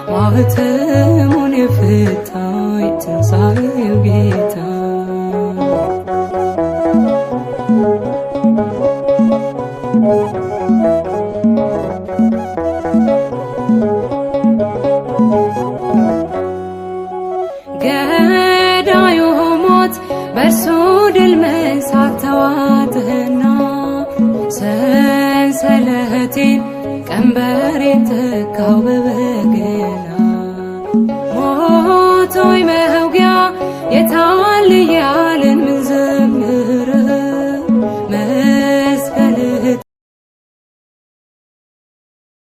ማኅተሙን የፈታ የትንሣኤው ጌታ። ገዳዩ ሞት በእርሱ ድል መንሳት ተዋጥህና፣ ሰንሰለቴን ቀንበሬን ተካው በበገና። ሞት ሆይ መውጊያ የታል?